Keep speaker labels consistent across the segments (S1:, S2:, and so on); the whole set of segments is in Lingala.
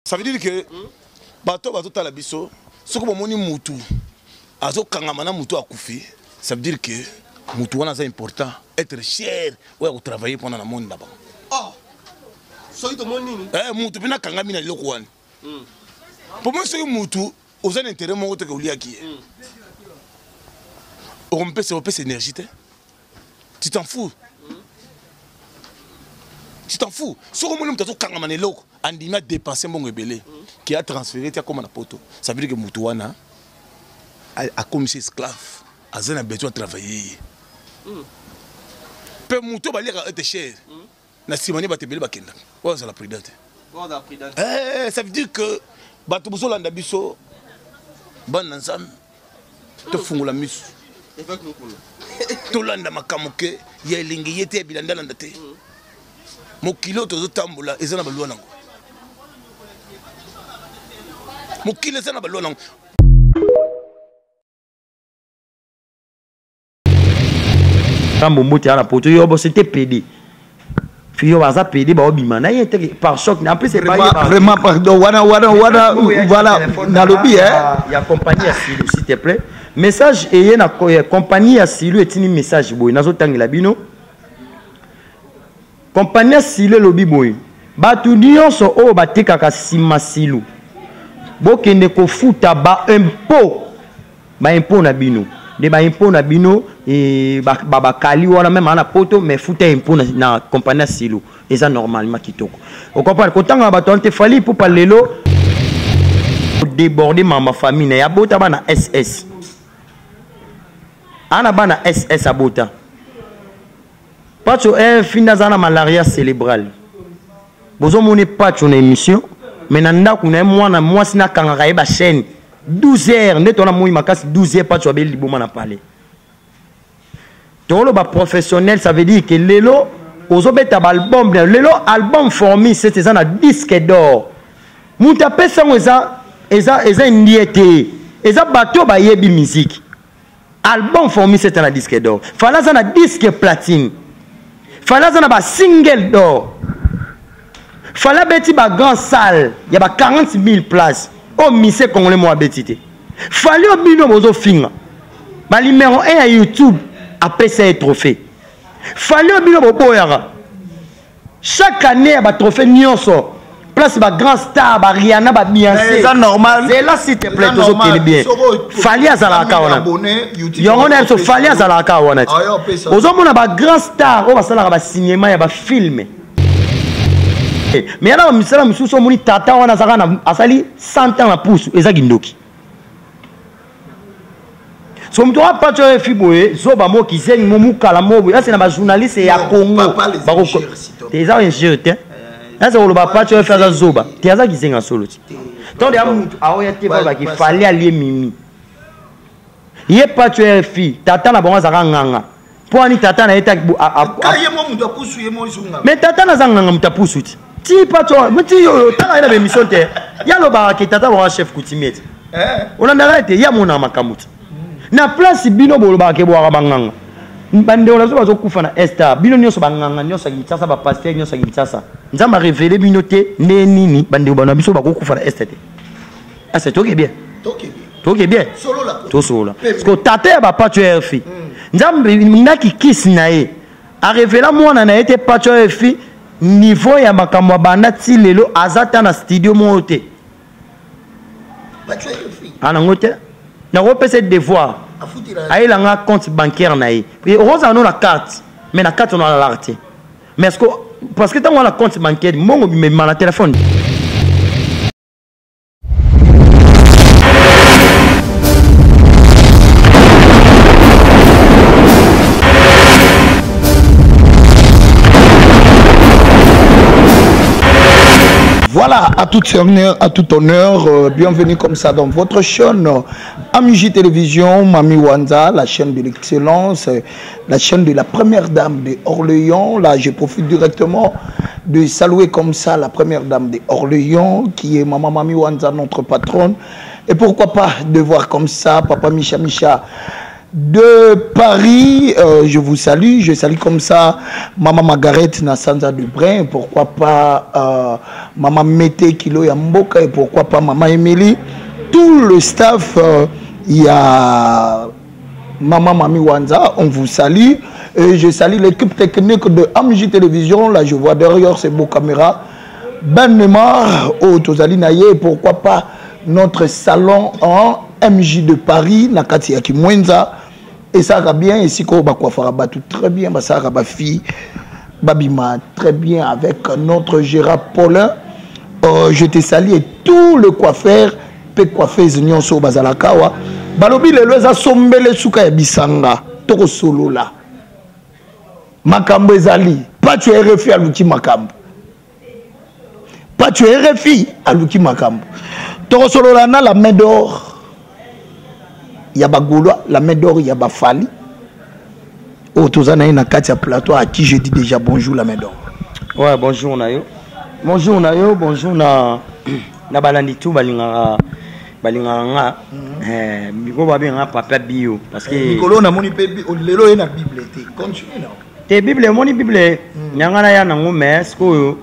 S1: Ça veut dire que bato bazotala biso, soki bomoni mutu azokangama na mutu akufi, ça veut dire que mutu wana aza important, être cher oyo akotravaille mpona na monde na bango.
S2: Oh. Soki tomoni nini?
S1: Eh, mutu mpe nakangami na eloko wana. Po moi soki mutu oza na intérêt moko te ke oliaki ye. Okompesa opesa énergie te. Tu t'en fous. Tu t'en fous. Soki omoni mutu azokangama na eloko, andimi a dépenser mbongo ebele, ki a transférer ti akoma na poto. Ça veut dire que mutu wana akomisi esclave, aza na besoin travailler ye. Pe mutu baliaka ete cher. Na sima ne bato ebele bakendaka. Oyo azala prudent te. Eh, ça veut dire que bato bozolanda biso bana Nzambe, tofungola miso, tolanda makambo ke ya elengi ye te, ya bilandalanda te. Mokili oyo tozotambola eza na balwa nango, mokili eza na balwa nango.
S3: Rambo mbote ana poto yo bo c'était PD. Fiyo baza PD ba obima na ye te par choc en plus
S4: vraiment, vraiment pardon wana wana wana voilà nalobi hein
S3: ya compagnie ya Silu s'il te plaît message eye na compagnie ya Silu etini message boye nazo tangela bino compagnie ya Silu elobi boye bato nyonso oyo batekaka sima Silu bokende kofuta ba impôt ba impôt na bino nde ba impôt na bino e, ba, ba, bakali wana meme ana poto mais futa impôt na, na compagnie ya silo eza normalement kitoko okomprendre kotanga na bato wana te fali ipupa lelo déborde mama famille na ye abota bana ss ana bana ss abota Pacho eh finda aza na malaria cerebrale. Bozomoni Pacho na émission mais na ndako na ye mwana mwasi nakangaka ye ba chaîne 12 heures nde tona moi makasi 12 heures Pacho abeli liboma na palais. Toloba professionnel ça veut dire que lelo ozobeta ba album na lelo album formi c'est eza na disque d'or. Moto apesa yango eza eza eza ndie te. Eza bato bayebi musique. Album Formi c'est na disque d'or. Fally aza na disque platine. Fally aza na ba single d'or. Fally abeti ba grand salle ya ba 40 000 places. Oyo mise congolais mo abeti te. Fally oyo bino bozo finga. Ba numéro 1 ya YouTube apesa ye trophée. Fally oyo bino boboyaka. Chaque année ya ba trophée nyonso place ba grand star ba Rihanna ba Beyoncé.
S4: Eza normal.
S3: Zela s'il te plaît tozo kende bien. Fally azalaka wana. Yango na biso Fally azalaka wana. Ozomona ba grand star oyo basalaka ba cinéma ya ba film. Mais yana ba misala mosusu omoni tata wana azalaka na asali 100 ans na pusu eza kindoki. So moto wa pacho oyo efi boye zoba mo kizengi mo mukala mo boye ase na ba journaliste ya Congo bako te eza injure te ase koloba pacho oyo efi aza zoba te aza kizengi ya solo ti ntango ya moto aoya te balobaki fale alie mimi ye pacho oyo efi tata na bango azalaka nganga mpo ani tata na ye te mais tata naza nganga moto apusu ti ti pacho ti oyo tala ye na baémission te ye alobaka ke tata bango chef coutumier te eh. olandaka ye te ye amonaka makambo te na place bino bolobaka ke bwaka banganga bandeko na biso bazokufa na esta bino nyonso banganga nyonso ya kinshasa bapaster nyonso ya kinshasa nzambe arevele bino te nde nini bandeko na biso bakokufa na este te ese toke bien toke bien tosolola parceke tata ya bapacho ya rfi hmm. nzambe ndaki kisi na ye arevela mwana na ye te pacho ya rfi niveau ya makambo abanda ti lelo aza ta na studio moko te anango te nakopesa devoir ayela nga compte bancaire na ye okozala no na carte mais na carte ono alalaka te mais parce que ntango wana compte bancaire mbongo bimema na telefone.
S4: Voilà, à toute honneur, à tout honneur, bienvenue comme ça dans votre chaîne Amiji Télévision, Mami Wanza, la chaîne de l'excellence, la chaîne de la première dame de Orléans. Là, je profite directement de saluer comme ça la première dame de Orléans, qui est Maman Mami Wanza, notre patronne. Et pourquoi pas de voir comme ça Papa Micha Micha, de Paris. Je vous salue. Je salue comme ça Maman Margaret Nassanza Dubrin. Pourquoi pas Maman Mété Kilo Yamboka et pourquoi pas Maman Émilie. Tout le staff, il y a Maman Mami Wanza, on vous salue. Et je salue l'équipe technique de AMJ Télévision. Là, je vois derrière ces beaux caméras. Ben Neymar, oh, Tozali Naye, pourquoi pas notre salon en MJ de Paris, Nakati ya Kimwenza. Et ça va bien, ici, ko ba coiffera ba tout très bien, ba ça va fille, babima très bien avec notre Gérard Paulin. Je te salue et tout le coiffeur, pe coiffeuse nyonso bazalakawa. Balobi lelo eza sombele suka ya bisanga, toko solola. Makambo ezali, Pacho RFI aluki makambo. Pacho RFI aluki makambo. Toko solola na la main d'or. Ya ba Gaulois, la main d'or ya ba Fally. Oh, tozana na kati ya plateau à qui je dis déjà bonjour la main d'or.
S3: Ouais, bonjour na yo. Bonjour na yo, bonjour na na balandi tout balinga balinga nga. Biko ba benga papa bio parce que
S4: Mikolo na moni pe lelo ye na Bible te. Continue na.
S3: Te Bible moni Bible nyanga na ya nango mais ce que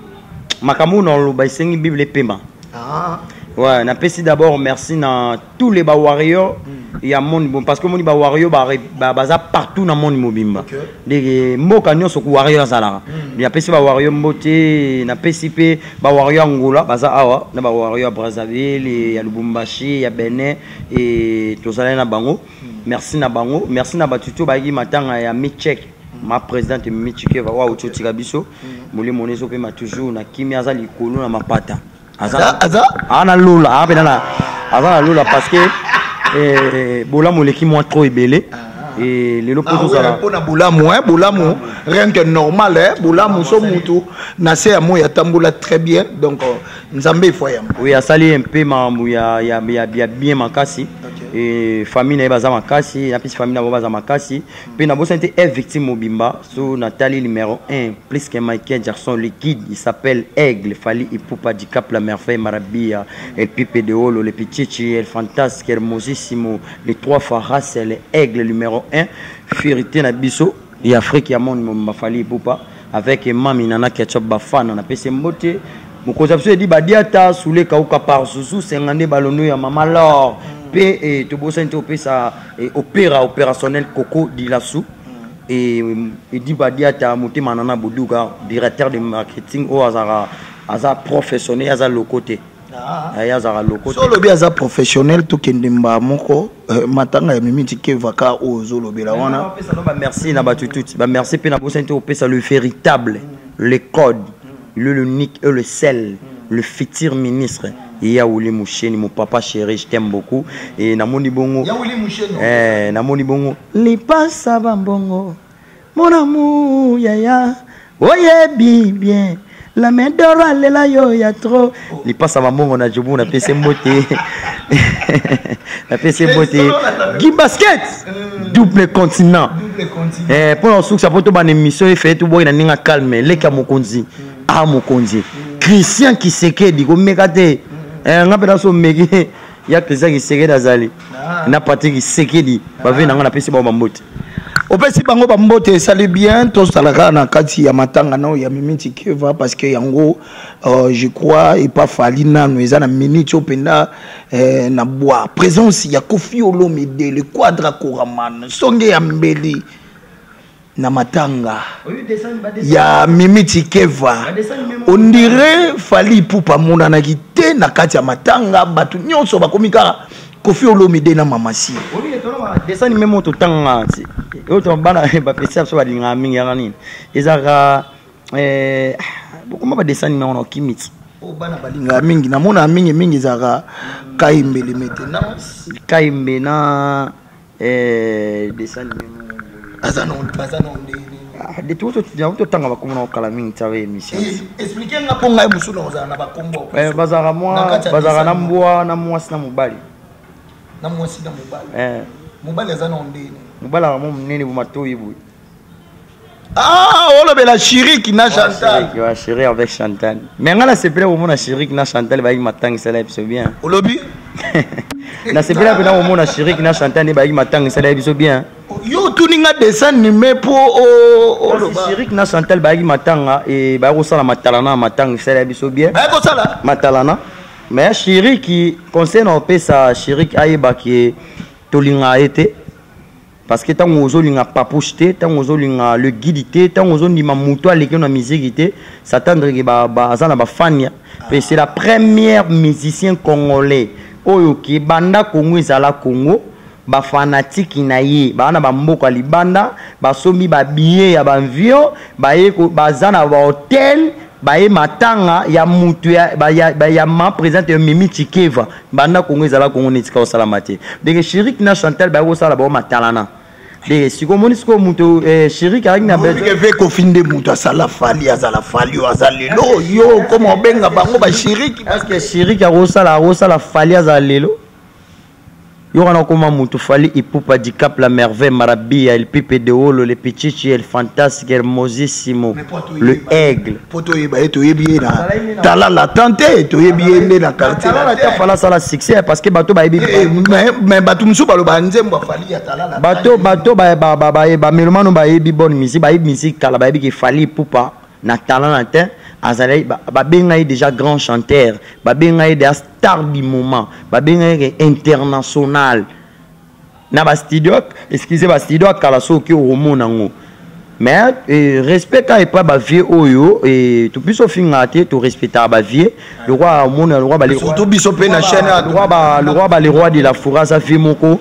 S3: makambo na lo ba sengi Bible pema.
S4: Ah.
S3: Ouais, na pesi d'abord merci na tous les ba warriors ya monde bon parce que moni ba warriors ba ba baza partout na monde mobimba. De mboka nyonso ku warrior azalaka. Na pesi ba warrior mbote, na pesi pe ba warrior Angola baza awa, na ba warrior Brazzaville, ya Lubumbashi, ya Benin et tozala na bango. Merci na bango, merci na batuto ba yi matanga ya Michek. Ma présidente Michike va wa ototika biso. Molimo nezo pe ma toujours na kimia za likolo na mapata. Aza,
S4: Aza?
S3: Aza na Lula, aza na, aza na Lula parce que, Bola moleki moi trop ebele. Et lelo
S4: Ah
S3: poto
S4: ouais,
S3: zala.
S4: pona Bolamu, hein, Bolamu, rien que normal, hein, Bolamu, so mutu, na se ya moya tambola très bien, donc, Nzambe il faut yam.
S3: Oui, asali un peu mambu ya, ya, ya, ya bien makasi. Et famille na ye baza makasi, na pisi famille na bo baza makasi. Pe na bosa nte est victime mobimba, so Nathalie numéro 1, plus que Michael Jackson, le guide, il s'appelle Aigle, Fally Ipupa du Cap la Merveille, Marabia, El Pipe de Holo, le Pichichi, El Fantasque, El Mosissimo, les trois Faras, le Aigle numéro 1, Fierté na biso, et Afrique ya monde mobimba Fally Ipupa, avec Mami Nana Ketchup Bafana, na pese mbote. Mokonzi biso edi badiata soule kauka par Zuzu sengande balono ya Mama Lor. Pe et tobosa nte opesa et opéra opérationnel Coco Dilassou et edi badiata motema nana Boduga directeur de marketing o azara aza professionnel aza lokote. Aya azara lokote.
S4: Solo bi aza professionnel to kendemba moko matanga ya mimi tike vaka o zolo bela wana.
S3: Opesa no ba merci na batu tout. Ba merci pe na bosa nte opesa le véritable le code le l'unique et le seul le futur ministre Yaouli Moucheni, mon papa chéri, je t'aime beaucoup. Et namoni bongo.
S4: Yaouli Moucheni.
S3: Eh, namoni bongo. Lipasa bambongo. Mon amour, yaya. Oye, bi, bien. La main d'or, elle est là, yo, ya trop. Lipasa bambongo na jobu, na pese mbote. Na pese mbote. Guy Basket. Double continent.
S4: Double continent.
S3: Eh, pour la source, pour tout ban émission, il fait tout boy, na ninga calme. Leka mokonzi. Ah, mokonzi. Christian Kisekedi, ko mekate. Eh, nga pena so meki. Ya Christian Kisekedi azali. Na Patrick Kisekedi. Ba ve nanga na pesi ba mbote.
S4: Opesi bango ba mbote esali bien, tosalaka na kati ya matanga na ya Mimi Tshikeva parce que yango je crois et pas Fally nanu eza na minute openda na bois. Présence ya Koffi Olomide, le Quadra Koraman, songe ya mbeli na matanga.
S3: Oui, descend, ba descend.
S4: Ya Mimi Tshikeva.
S3: Ba descend même.
S4: On dirait Fally Ipupa monanaki te na kati ya matanga, batu nyonso bakomi kaka Koffi Olomide na Mama Si.
S3: Oui, mais tolo ba descend même moto tanga ti. Oyo to bana ba pesi biso balingaka mingi yaka nini. Ezalaka, bokoma ba descend même na kimiti.
S4: Oyo bana balingaka mingi, namona mingi mingi ezalaka Kayembe maintenant.
S3: Kayembe na descend même.
S4: Aza na baza na ndenge.
S3: Ah, de tout, tout, tout, tout, tanga bakoma na okala mingi tsa we émission.
S4: Eh, expliquer nga po ngai mosusu na kozala na bakombo.
S3: Eh, bazalaka mwa,
S4: Na kati ya
S3: bazalaka na
S4: dessin.
S3: mbwa, na mwasi na mobali.
S4: Na mwasi na mobali.
S3: Eh.
S4: Mobali aza na ndenge.
S3: Mobali aza mwa monene bo matoyi boye.
S4: Ah, olobela Chirik na
S3: Ouais,
S4: Chantal.
S3: Chirik, ouais, Chirik avec Chantal. Mais nga na sepela komona Chirik na Chantal bayaki matangisa la biso bien.
S4: Olobi?
S3: Na sepela pena komona Chirik na Chantal ne bayaki matangisa la biso bien.
S4: Yo otuni nga dessin anime mpo oloba.
S3: Chirik na Chantal bayaki matanga e bayaki kosala matalana na matanga, esala ya biso bien.
S4: Bayaki kosala
S3: matalana. Mais Chirik, conseil na opesa Chirik, ayeba ke tolingaka ye te, parce que ntango ozolinga Papouche te, ntango ozolinga le guide te, ntango ozondima moto aleki na musique te, s'attendre ke aza na bafania. Mpe c'est la première musicien congolais oyo ke banda Congo ezala Congo, bafanatiki na ye baa na bamboka libanda, basombi babillet ya baavion, baye baza na bahotel, baye matanga ya mutu ya, ba, ya, ba, ya ma présidente ya Mimi Tshikeva. Banda Congo ezala Congo, neti ka osalama te. Ndenge Chirik na Chantal baye kosala bango matalana, ndenge sikoyo omoni sikoyo moto Chirik ayaki na
S4: besoin ve Kofi nde moto asala Fally, azala Fally oyo aza lelo. Yo koma obenga bango bashiriki.
S3: Est ce que Chirik akosala Fally azala lelo? Yo wana okoma mutu Fally Ipupa Dicap la merveille Marabia el pipe de wolo le pichichi el fantasque hermosissimo le aigle.
S4: Po toyeba ye, toyebi ye na tala latent te, toyebi ye nde na quartier.
S3: Tala latent, Fally asala succès parce que bato bayebi.
S4: Mais bato mosusu baloba nzembo ya Fally ya tala latent.
S3: Bato bamelomano bayebi bonne musique, bayebi musique kala, bayebi ke Fally Ipupa na talent na te azali, babenga ye déjà grand chanteur, babenga ye déjà star du moment, babenga ye international na bastudio, excuse, bastudio akala. Soki okomona yango, mais respect ka epai bavieux oyo to biso ofingaka te, torespectaka bavieux. Lokwa omona lokwa
S4: Surtout biso mpe na chaîne.
S3: Lokwa ba le roi de la forêt aza vieux moko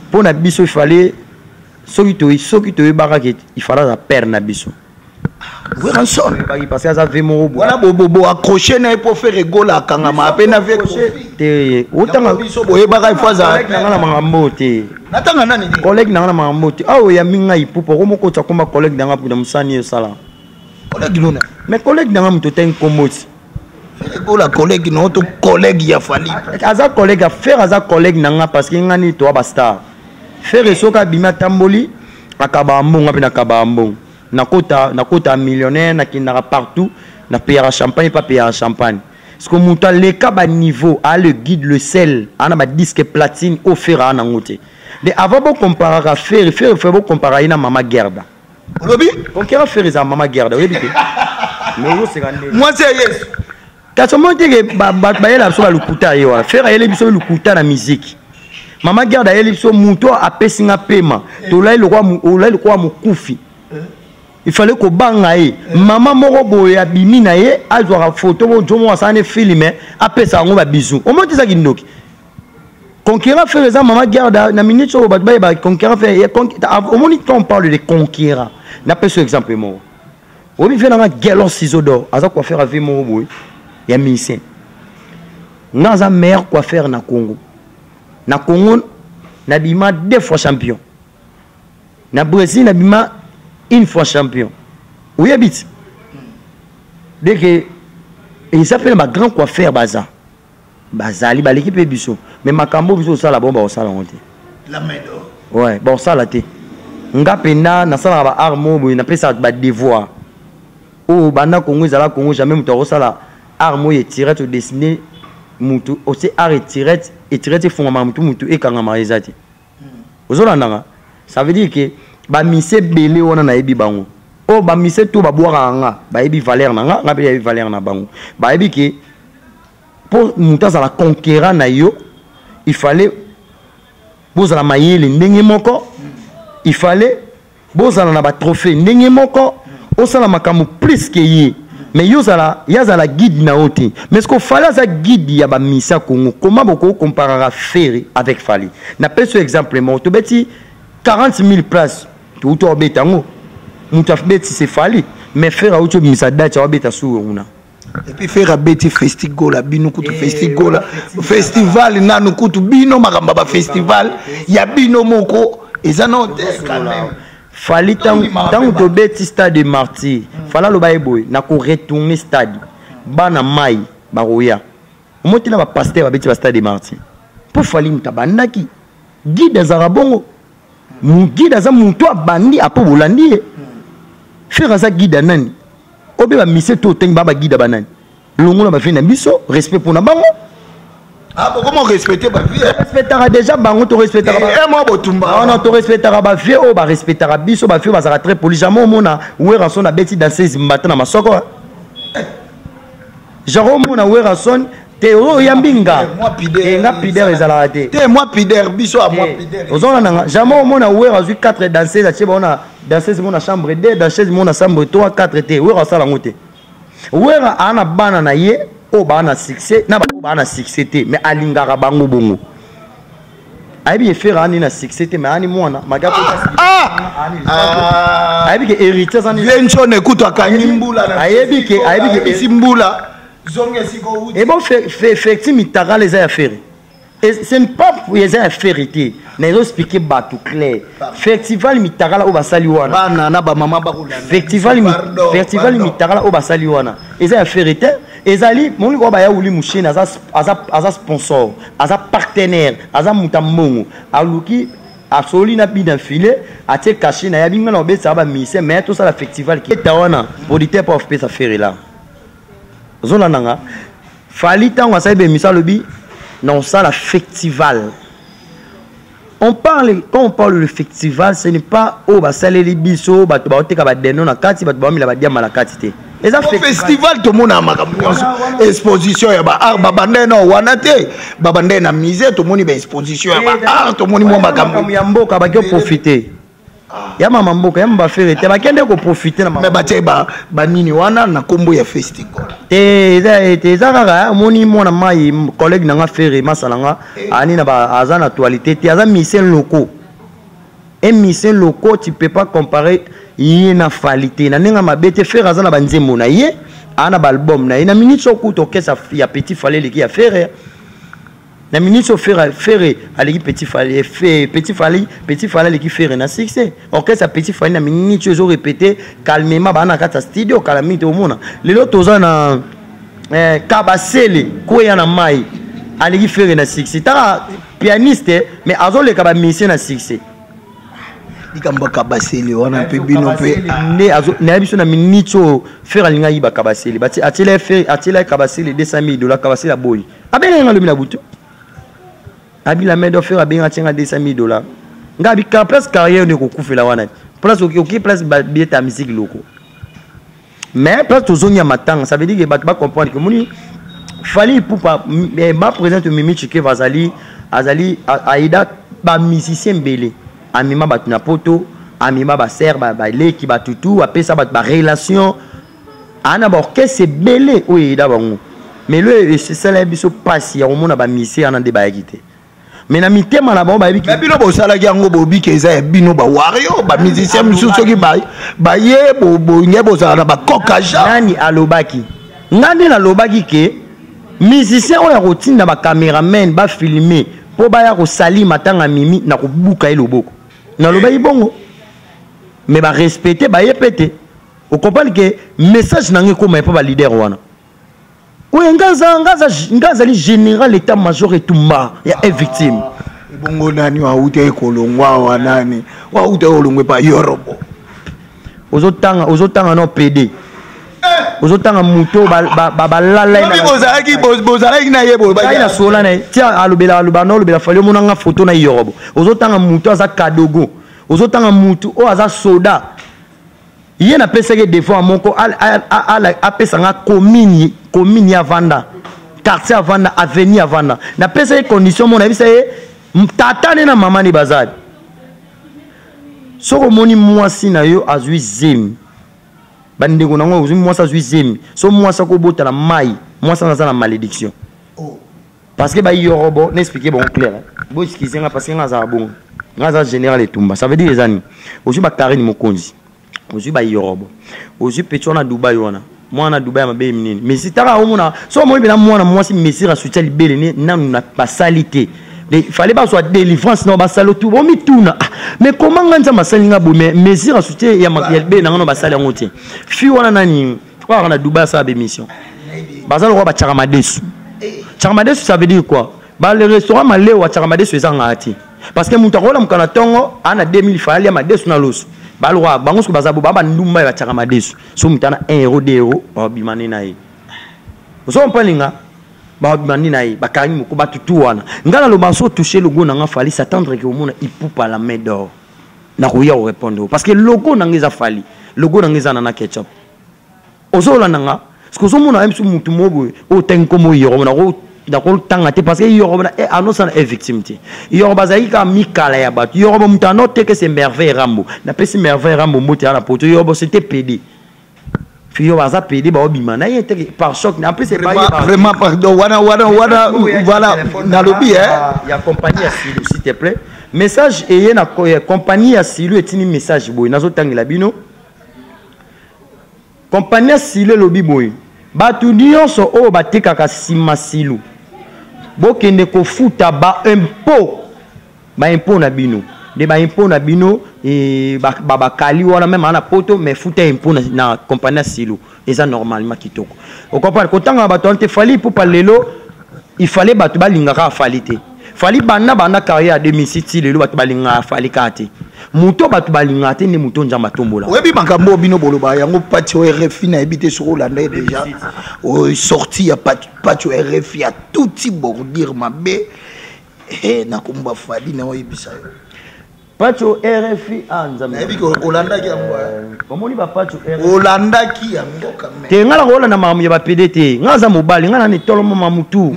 S3: mpo na biso. Ifale soki toyebaka ke ifale aza père na biso.
S4: Werrason.
S3: Parce que aza vieux moko
S4: boye. Wana bobo accroché na ye mpo Ferre Gola akangama mpe na vieux.
S3: Te, otanga.
S4: Biso boyebaka ifo aza.
S3: Nanga na makambo te.
S4: Natanga nani?
S3: Collègue nanga na makambo te. Awa oyambi ngai Ipupa, okomokota komba collègue nanga mpona mosani osala.
S4: Collègue nona?
S3: Mais collègue nanga moto otangi nkombo ti.
S4: Ferre Gola collègue no to collègue ya Fally?
S3: Aza collègue ya Ferre, aza collègue nanga parce que ngani toa bastar. Ferre soki abimi, atamboli, akabaka mbongo, mpe nakabaka mbongo, nakota millionnaire, nakendaka partout, napeyaka champagne mpe apeyaka champagne, parce que moto aleka baniveau a le guide, le sel aa na badisque platine oyo Ferre aa nango te. De avant bokomparaka Ferre, Ferre bokompara ye na mama Gerda.
S4: Olobi?
S3: Concurrent Ferre eza mama Gerda, oyebi te? Mais ozoseka nde.
S4: Mwasi ya Yesu.
S3: Kasi omoni teke bato bayela biso balukuta ye wana. Ferre ayeli biso lukuta na musique, mama Gerda ayeli biso moto apesi nga pema, tolai lokwa mokufi, il fallait kobanga ye. Mama moko boye abimi na ye, azwaka foto jo moko asala ne film, apesa yango babizu. Omoni te ezaki ndoki. Concurrent Ferre eza mama Gerda. Na minute oyo bato bayeba concurrent Ferre, omoni, quand on parle de concurrent, napesa exemple moko. Oyebi vieux nanga Gelon Ciseau d'or, aza coiffeur, ave moko boye ya musicien. Nga aza meilleur coiffeur na Congo. Na Congo nabima deux fois champion, na Brésil nabima une fois champion. Oyebi ti deke eza mpe na bagrand coiffeur baza, bazali baleki mpe biso, mais makambo biso osala bon, bakosala yango te. Ouais, bakosala te. Nga mpenza nasalaka baart moko boye, napesaka badevoir oyo banda Congo ezala Congo, jamais moto akosala art moko etirette, odessine mutu otie art etirette, etirette efungwamaka, mutu ekangama eza te. Ozolandanga? Ça veut dire que bamise ebele wana nayebi bango, oyo bamise to babwakaka nga, bayebi valeur na nga, nga mpe nayebi valeur na bango. Bayebi ke mpo moto azala conquérant na yo, il fallait bozala mayele ndenge moko, il fallait bozala na batrophée ndenge moko, osala makambo plus ke ye. Mais yo ozala, ye azala guide na yo te. Mais ce que Fally aza guide ya bamisa Congo. Comment bokokomparaka Ferre avec Fally? Napesi yo exemple moko: tobeti 40 000 places, touti obeta yango, moto abeti c'est Fally, mais Ferre auti obimisa date, aobeta suwe kuna.
S4: Et puis Ferre abeti Festigola, bino kutu Festigola festival nanu kutu bino makambo ya bafestival ya bino moko eza nano te quand même.
S3: Fally, ntango tobeti stade de Martyr, Fally aloba ye boye: nakoretourne stade, bana mai bakoya. Omoti na bapasteur babeti bastade de Martyr mpo Fally moto abandaki. Guide azalaka bongo, guide aza moto abandi, apo bolandi ye. Ferre aza guide ya nani? Obe bamise to otengi baa baguide ya banani? Longola bavieux na biso, respect mpona bango.
S4: Ah, comment respecter ba vieux?
S3: Respectaka déjà bango, to respectaka
S4: ba. Eh, moi botumba.
S3: Non, non, to respectaka ba vieux oyo ba respectaka biso, ba vieux bazalaka très poli. Jamais omona Werrason abeti danseuse mbata na masoko. Genre omona Werrason te oyo oyambi nga.
S4: Eh,
S3: nga pider ezalaka te.
S4: Te moi pider biso a moi pider.
S3: Ozona nanga jamais omona Werra azwi 4 danseuses atie bango na danseuse mona chambre 2, danseuse mona chambre 3, 4 te. Werra asala yango te. Werra aa na bana na ye oyo baa na succès na baoyo baa na succès te, mais alingaka bango bongo. Ayebi efere ani na succès te, mais ani mwana maga ayebi ke héritier aza
S4: nini ekutu akangi mbula,
S3: ayebi ke ayebi
S4: ke esi mbula zonga esika
S3: outi. Ebo fecti mitakala eza ya Ferre. Ce n'est pas eza ya Ferre te, na ezoexplike bato clair. Festival mitakala oyo basali wana,
S4: bana na bamama bakolanda.
S3: Festival mitakala oyo basali wana eza ya Ferre te. Ezali moni oyo baya wuli musheni aza, aza, aza sponsor, aza partenaire, aza moto ya mbongo. Aluki asoli na bina file atie cachet na ye, abinga na obetisa bamusicien, mais tosala festival eta wana producteur mpo apesa Ferre la. Ozolanda nga, Fally ntango asali bémission alobi na osala festival. On parle, quand on parle de festival, ce n'est pas oyo basaleli biso bato baoteka badeno na kati, bato baomela badiamba na kati te. Eza
S4: festival, tomona makambo nyonso, exposition ya baart babanda na wana te, babanda na musée, tomoni baexposition ya baart, tomoni mwa makambo
S3: ya mboka. Baki oprofite ya mama mboka ya mabafere te, bakende koprofite na
S4: me batie banini wana na nkombo ya festival.
S3: Te, eza te, eza kaka omoni mwana mai collègue na nga Ferre masala nga ani na aza na actualité te, aza musicien locaux. Un musicien locaux, tu peux pas comparer ye na Fally te na ndenge mabe te. Ferre aza na banzembo na ye, aa na baalbum na ye. Na minute so kuta orchestre ya Petit Fally eleki ya Ferre. Na minute oyo Ferre, Ferre aleki Petit Fally, Petit Fally, Petit Fally aleki Ferre na succès. Orchestre ya Petit Fally na minute oyo ezorépété calmement, baa na kati ya studio kala mingi te. Omona lelo toza na Kabasele kweya na mai aleki Ferre na succès. Taka pianiste, mais azoleka bamusicien na succès.
S4: Likambo ya Kabasele wana mpe bino mpe.
S3: Nde nayebi biso na minute oyo Ferre alingi ayiba Kabasele. Atiela Ferre, atiela Kabasele 200 000 $. Kabasele aboyi. Abengaki nga lobi na butu, abila main d'or. Ferre abenga, atianga 200 000 $. Nga abi place carrière nde kokufela wana, place oki place babeta ya musique loko, mais place tozongi ya matanga. Ça veut dire que bato bacomprendre que moni Fally Ipupa baprésente Mimi Tshikeva azali azali aida bamusicien ebele, amema bato na poto, amema basere, baleki, batutu, apesa bato barelation, aa na baorchestre ebele oyo eyeda bango. Mais lo esala biso mpasi ya komona bamusicien wana nde bayaki te, mais na mitema na bango bayebi.
S4: Me bino bosalaki yango, bobiki eza ya bino bawario, bamusicien misusu soki baye bonge bozala na bakokaja.
S3: Nani alobaki? Nga nde nalobaki ke musicien oyo akotinda bacameraman bafilme mpo baya kosali matanga Mimi na kobuka ye loboko. Nalobaki bongo, mais barespecte baye mpe te. Ocomprendre ke message na nga ekóma mpo baleader wana oyo nga azali général état major etumba ya e victime.
S4: Ebongo nani auta ekolongwa awa? Nani auta ekolongwa epa Yorobo?
S3: Ozotanga, ozotanga no PD, ozotanga moto balala.
S4: Bozalaki na ye?
S3: Ngai na sola na ye tia alobela, aloba na olobela Fally. Omonanga foto na Yorobo? Ozotanga moto aza kadogo, ozotanga motu oyo aza soda. Ye napesaki devoir moko, apesanga commune, commune ya vanda, quartier avanda, avenue avanda. Napesaki condition moko, nayebisa ye tata ne na mama ne bazali. Soki omoni mwasi na yo azwi zemi, bandeko nango ozwi mwasi azwi zemi, so mwasi akobota na mai, mwasi wana aza na malédiction. Parce que bayorobo na expliqué bongo clair. Bo excuse nga parce que nga azala bongo, nga aza général etumba. Ça veut dire eza nini? Ozwi bakarine mokonzi, ozwi bayorobo, ozwi petit wana Dubai wana, mwana Dubai ya mabe minene. Mais si taka omona so omoni mpena mwana mwasi mesire asutia libele ne nanu na basali te, fallait bazwa délivrance na basali otu bomituna: ah, mais comment nga Nzambe asali nga boye, mais mesure asutie ya libele na nga no basali yango te? Fi wana nani oyo na Dubai asala bémission, baza lokola batiaka madesu. Tiaka madesu, ça veut dire quoi? Ba le restaurant malewa tiaka madesu ezangaka te, parce que moto akolamuka na ntongo aa na 2000 fa alia madesu na loso. Balokwa bango soki baza bo baa bandumba ya batiaka madesu. So moto ana 1 euro, 2 euro, babima ne na ye. Ozo comprendre nga? Bandi na ye bakangi moko bato tu wana. Ngai naloba so touche logo na nga Fally, s'attendre ke omona Ipupa la main d'or. Nakoya korépondre parce que logo na nga eza Fally, logo na nga eza Nana Ketchup. Ozolanda nga parce que ozomona ye mosu mutu moko boye oyo otangi nkombo Yorobo, nakotanga te parce que Yorobo anosala e victime te. Yorobo azalaki kaka mikala ya bato. Yorobo moto anoteke se Merveille Rambo. Napesi Merveille Rambo mbote ya na poto. Yorobo c'était PD. Fiyo aza PD, baobima na ye te par choc. En plus
S4: vraiment pardon, wana wana wana, voilà, nalobi
S3: hein, ya compagnie ya Silu, s'il te plaît. Message eye na compagnie ya Silu etini message boye, nazotangela bino. Compagnie ya Silu elobi boye: bato nyonso oyo batekaka nsima Silu, bokende kofuta ba impôt, ba impôt na bino nde ba impôt na bino bakali wana même ana poto, mais futa impôt na compagnie ya Silu, eza normalement kitoko. Ocomprendre kotanga bato wana te. Fally Ipupa lelo, il fallait bato balingaka Fally te. Fally banda carrière ya 2006 ti lelo, bato balingaka Fally kaka te. Moto bato balingaka te nde moto Nzambe atombola.
S4: Oyebi makambo oyo bino boloba yango, Pati oyo RFI, nayebi te soki olanda ye déjà sorti ya Pati oyo RFI ya tuti bordure mabe na kombo Fally na oyebisa yo.
S3: Pacho RFI, ah Nzambe.
S4: Nayebi ke olandaki yango.
S3: Omoni ba Pacho
S4: RFI. Olandaki yango quand même.
S3: Te, nga na kolanda makambo ya bapede te. Nga aza mobali, nga na netolomo mamutu.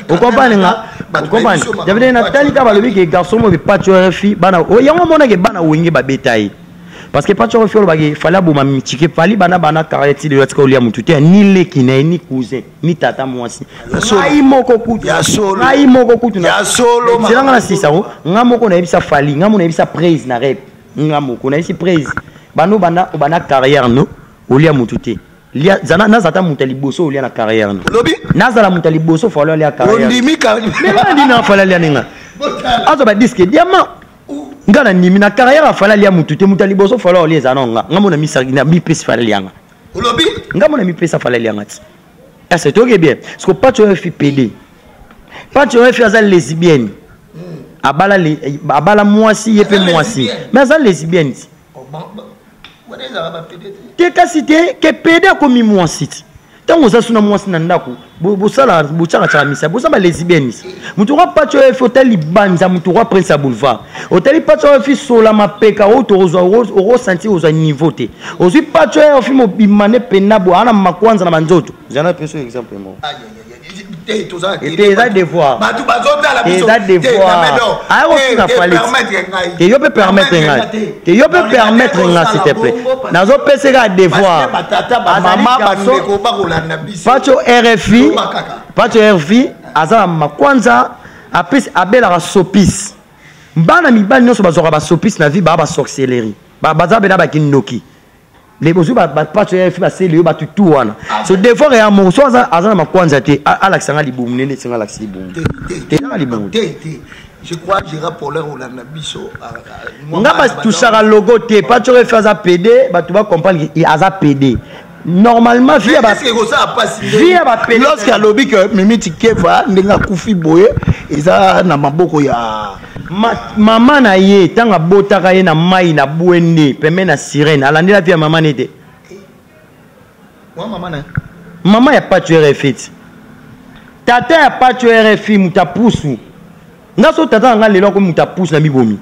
S3: Okomprendre nga? Okomprendre? Davide natali kaka balobi ke garçon mo be Pacho RFI bana yango omonake bana Wenge babeta ye. Parce que Pacho RFI olobaki Fally aboma mitike Fally bana carrière ti lelo atika olia mutu te, ni leki na ye, ni cousin, ni tata mwasi. Ngai moko kutu, ngai moko kutu nzelanga na sisa ngo. Nga moko nayebisa Fally, nga moko nayebisa Praise na rep, nga moko nayebisi Praise bano banda obanda carrière no olia mutu te. Naza ata moto ya liboso olia na carrière no. Nazala moto ya liboso Fally alia carrière. Mais nga Fally alia ninga azwa badisque diamant, nga na ndimi na carrière afali alia mutu te. Moto ya liboso Fally olia eza na nga. Nga mona misaki mipesi Fally alianga.
S4: Olobi?
S3: Nga mona mipesa Fally alianga ti. Est-ce que bien? Parce que Pacho RFI PD, Pacho RFI aza lesbienne, abala abala mwasi ye mpe mwasi, mais aza lesbienne ti te. Kasi te ke PD akomi mwasi ti ntango oza suna mwasi na ndako, bosala botyakatiaka misa, boza balesbienne. Moto roi Pacho RFI, otali libanza moto roi Prince ya Boulevard, otali Pacho RFI sola mapeka oyo tokozwa, okosentir ozwa niveau te. Ozwi Pacho RFI mobima ne pena bo ana makwanza na banzoto zana peso exemple moko. Te, eza devoir, eza devoir. Ayokofinga Fally te, yo mpe permettre ngai te, yo mpe permettre nga s'il te plaît. Nazopeseka devoir. Pacho RFI, Pacho RFI aza na makwanza, apesi abelaka sopis. Bana mibali nyonso bazwaka basopis na vie, baa basorcellerie, baza bena bakindoki. Ozwi bapacho ya fi baseli yo bato tu wana. So devoir ya moko so aza na makwanza te, alakisa nga libumu nene, etinga alakisa libumu te, eza libumu.
S4: Je crois Gérard Poller olanda biso.
S3: Nga batusaka logo te. Pacho RFI aza PD, bato bacomprendre aza PD normalement.
S4: Vie ya bapede, lorsque alobi ke Mimi Tikeva ndenge akufi boye eza na maboko ya
S3: mama na ye, ntango abotaka ye na mai na bwende pembe na sirene, alandela vie ya mama ne te. Mama ya Pacho RFI ti tata ya Pacho RFI moto apusu nga. So tata na nga lelo akomi moto apusu na mibomi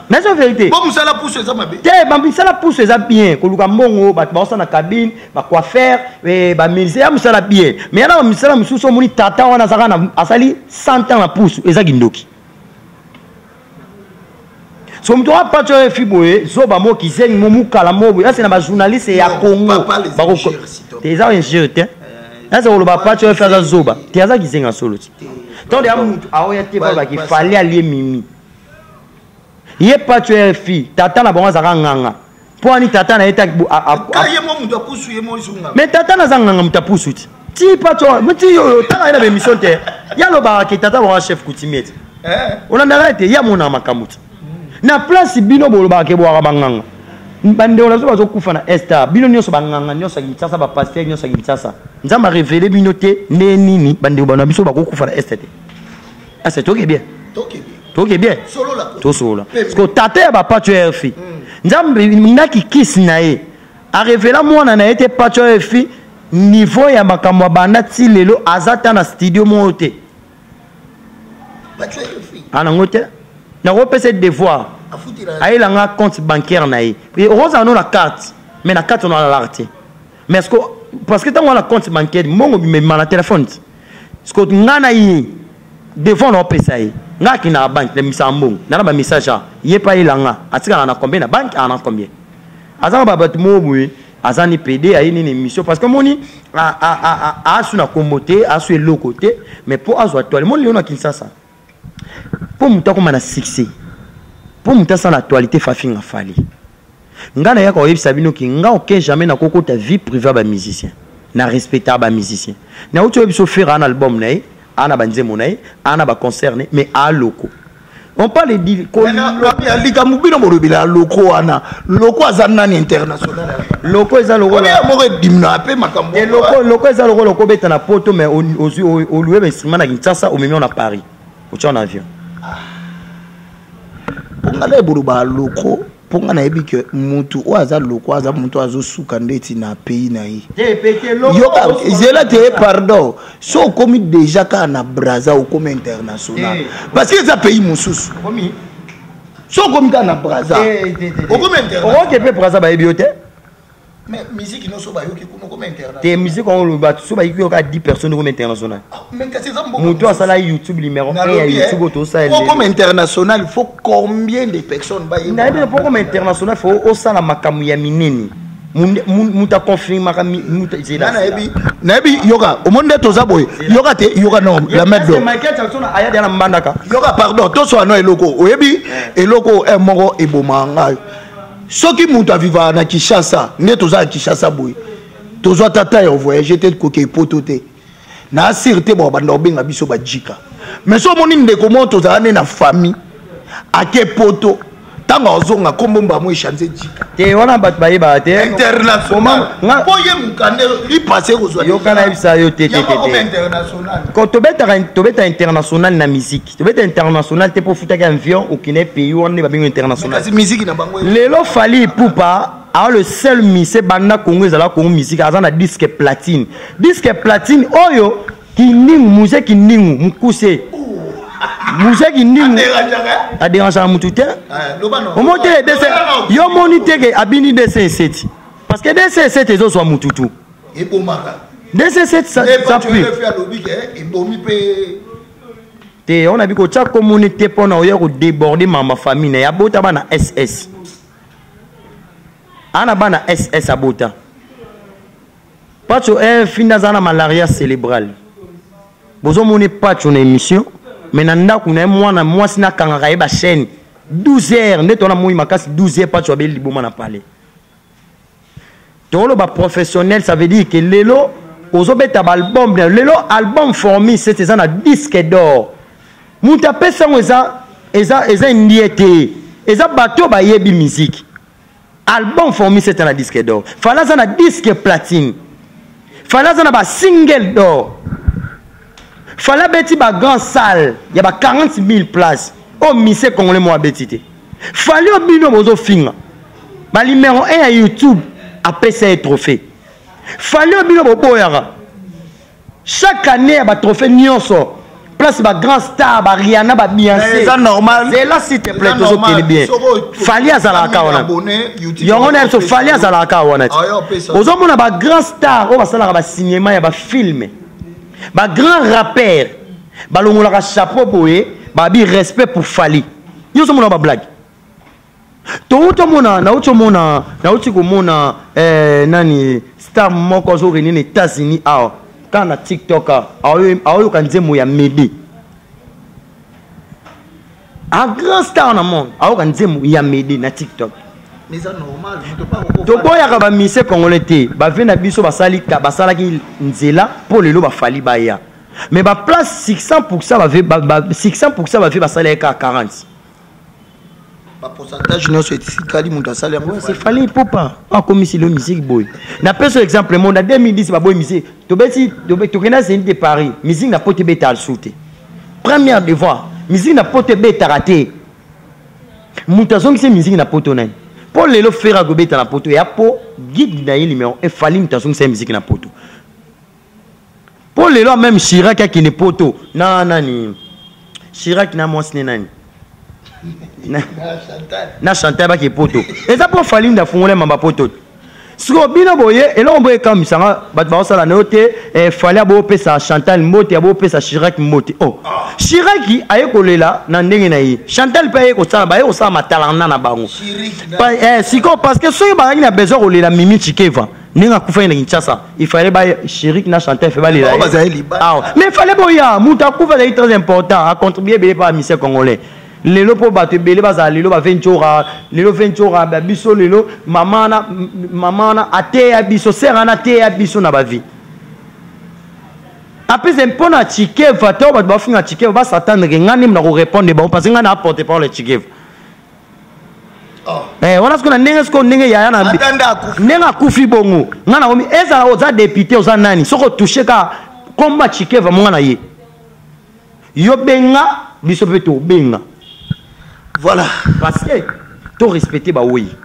S3: nazo vérité.
S4: Bo mosala pusu eza mabe?
S3: Te, bamisala pusu eza bien. Koluka mbongo, bato baosala na cabine, bacoiffeur, bamusicien, ya mosala bien. Mais yana bamisala mosusu, omoni tata wana azalaka asali 100 ans na pusu, eza kindoki. So moto wa Pacho RFI boye, zoba mo kizengi mo mukala mo boye, ase na bajournaliste ya Congo te, eza injure te. Ase koloba Pacho RFI aza zoba te, aza kizenga solo ti. Ntango ya mutu aoya te, balobaki Fally alie Mimi ye Pacho RFI tata na bango azalaka nganga mpo ani tata na ye. Mais tata naza nganga, moto apusu ti ti Pacho ti oyo otanga ye na bémission te, ye alobaka ke tata bango chef coutumier ti olandaka ete ye amonaka makambo ti na place. Bino bolobaka ke bwaka banganga, bandeko na biso bazokufa na esta. Bino nyonso banganga nyonso ya Kinshasa, bapasteur nyonso ya Kinshasa, Nzambe arevele bino te nde nini bandeko na biso bakokufa na este te? Ese toke bien, toke bien, tosolola. Parce que tata ya bapacho ya RFI, Nzambe ndaki kisi na ye arevela mwana na ye te. Pacho RFI. Niveau ya makambo abanda ti lelo aza ta na studio moko te. Anango te. Nakopesa devoir. Ayela nga compte bancaire na ye. Okozala no na carte, mais na carte on alalaka te. Mais est-ce que parce que ntango wana compte bancaire mbongo bimema na téléphone ti. Parce que nga na ye devant na opesa ye. Nga akendaka banque na misaka mbongo. Na na ba message a ye pa yela nga atikala na combien na banque ana combien. Aza na bato moko boye aza ni pd aye nini émission parce que moni asu na kombo te asu eloko te mais mpo azwa toile moni lelo na Kinshasa mpo moto akoma na succès mpo moto asala actualité fafinga Fally. Nga nayaka koyebisa bino ki nga aucun jamais nakokota vie privée ya bamusicien na respectaka bamusicien. Nauti oyebi biso Ferre ana album na ye, ana banzembo na ye, ana baconcert na ye, mais aloko on parle di
S4: likambo bino bolobela loko wana. Loko aza nani international?
S3: Loko eza lokola
S4: moko edimna mpe makambo.
S3: Loko, loko eza lokola okobeta na poto, mais ozwi olue bainstrument na Kinshasa, omemi na Paris, otya na avion.
S4: Mpo nga na eboloba loko, mpo nga nayebi ke mutu oyo aza loko aza mutu azosuka ndeti na pays na ye. Yoka, zela te, pardon. So okomi déjà kaka na Braza, okomi international, parce que eza pays mosusu. So okomi kaka na Braza, okomi international.
S3: Okoke mpe Braza, bayebi yo te.
S4: Mais musique nyonso bayoki kuna, okomi international.
S3: Te, musique yango bato so bayoki yoka 10 personnes, okomi international.
S4: Mais kasi eza mboka.
S3: Moto asala YouTube numéro 1 ya YouTube oyo tosala.
S4: Okoma international, il faut combien de personnes bayebi?
S3: Nayebi, mpo okoma international, faut osala makambo ya minene. Moto aconfirmaka.
S4: Nayebi, nayebi. Yoka, omoni nde toza boye. Yoka te, yoka no la mettre do.
S3: Michael Jackson aya deya na mbandaka.
S4: Yoka, pardon, toswa no eloko oyebi, eloko moko ebomaka ngai. Soki moto avivaka na Kinshasa, nde toza na Kinshasa boye, tozwa tata ya voyage te, koke poto te, na asire te, bao banda kobenga biso bajika. Mais so omoni ndeko moko tozala nde na famille ake poto, ntango azonga, nkombo mbamo echange, jika.
S3: Te, wana bato bayebaka te.
S4: International mpo ye mokande lipase kozwa.
S3: Yoka, nayebisa yo te.
S4: Te, international.
S3: Ko tobetaka, tobeta international na musique, tobeta international te mpo ofutaki avion okende pays wana nde babengi international.
S4: Kasi musique na bango.
S3: Lelo Fally Ipupa aza le seul musicien banda Congo ezala Congo musique aza na disque platine. Disque platine oyo Kindingu, musée Kindingu mokuse, musée Kindingu adérangeaka mutu te. Omoni te dc, yo moni te ke abini dc eseti, parce que dc eseti ezozwa mutu tu.
S4: Ebomaka.
S3: Dc eseti, ça pue.
S4: Ebomi mpe.
S3: Te, on abi kotya komoni te mpona oya kodéborde mama famille na ye. Abota bana ss, ana bana ss abota. Pacho finda aza na malaria cérébrale. Bozomoni Pacho na émission, mais na ndako na ye mwana mwasi nakangaka ye bachaîne 12 heures nde tona moi makasi 12 heures. Pacho abeli liboma na palais. Toloba professionnel, ça veut dire que lelo ozobeta baalbum. Lelo album Formule 7 eza na disque d'or. Moto apesa yango eza indie te, eza bato oyo bayebi musique. Album Formule 7 na disque d'or. Fally aza na disque platine, Fally aza na basingle d'or. Fally abeti bagrand salle ya ba 40 000 place oyo musicien congolais moko abeti te. Fally oyo bino bozofinga, banuméro 1 ya YouTube apesa ye trophée. Fally oyo bino boboyaka chaque année ya batrophée nyonso, place bagrand star, bariana, baBeyoncé.
S4: Eza normal.
S3: Zela, s'il te plaît, tozokende bien. Fally azalaka wana, yango na biso. Fally azalaka wana te. Ozomona bagrand star oyo basalaka bacinéma ya bafilm, bagrand rappeur balongolaka chapeau boye, babi respect pour Fally. Yo ozomona bablague. Touti omona, nauti omona, nauti komona nani, star moko azorenie na États-Unis awa kaka na TikTok, aoyoka nzembo ya Mede. A grand star na monde aoyoka nzembo ya Mede na TikTok. Toboyaka bamusicien congolais te. Bave na biso basalaki nzela mpo lelo baFally baya, mais baplace 600 bave, 600 bave basali ye kaka 40.
S4: Bapourcentage nyonso etikali, moto asali yango.
S3: C'est Fally Ipupa akomisi lo musique boye. Napesa exemple mo na 2010, baboyi musique. Tobeti, tokenda Zénith de Paris, musique na poto ebetaka lisusu te. Première devoir, musique na poto ebetaka te. Moto azongisi musique na poto nani? Mpo lelo Ferre akobeta na poto ya mpo guide na ye numéro Fally. Moto azongisa ye musique na poto. Mpo lelo même Chirac akende poto na nani, Chirac na mwasi ne nani na Chantal bake poto, eza mpo Fally nde afungola mamba poto. Sikoyo bino boye, eloko boye ekamisanga bato baosala na yo te. Fally abopesa Chantal mbote, abopesa Chirac mbote. Oh, Chirac aye kolela na ndenge na ye, Chantal mpe aye kosala, baye kosala matalana na bango. Sikoyo parce que soki bazalaki na besoin kolela Mimi Tshikeva ndenge akufaki na Kinshasa, il fallait ba Chirac na Chantal fe balela ye. Mais fallait boya moto akufa, azali très important, acontribue ebele mpa bamusicien congolais. Lelo mpo bato ebele bazala lelo baventura, lelo ventura biso, lelo mama wana, mama wana ateya biso, sere wana ateya biso na bavie. Apese mpo na Tshikeva te, oyo bato bafinga Tshikeva bas'attendre ke ngai nde na korépondre bango, parce que ngai na porte parole ya Tshikeva. Wana sikoyo na ndenge, sikoyo ndenge yaya na ndenge akufi bongo, ngai nakomi ezala oza député, oza nani, soki otouche kaka komba Tshikeva monga na ye, yo benga biso mpe tobenga.
S4: Voilà.
S3: Parce que to respecte baweyi.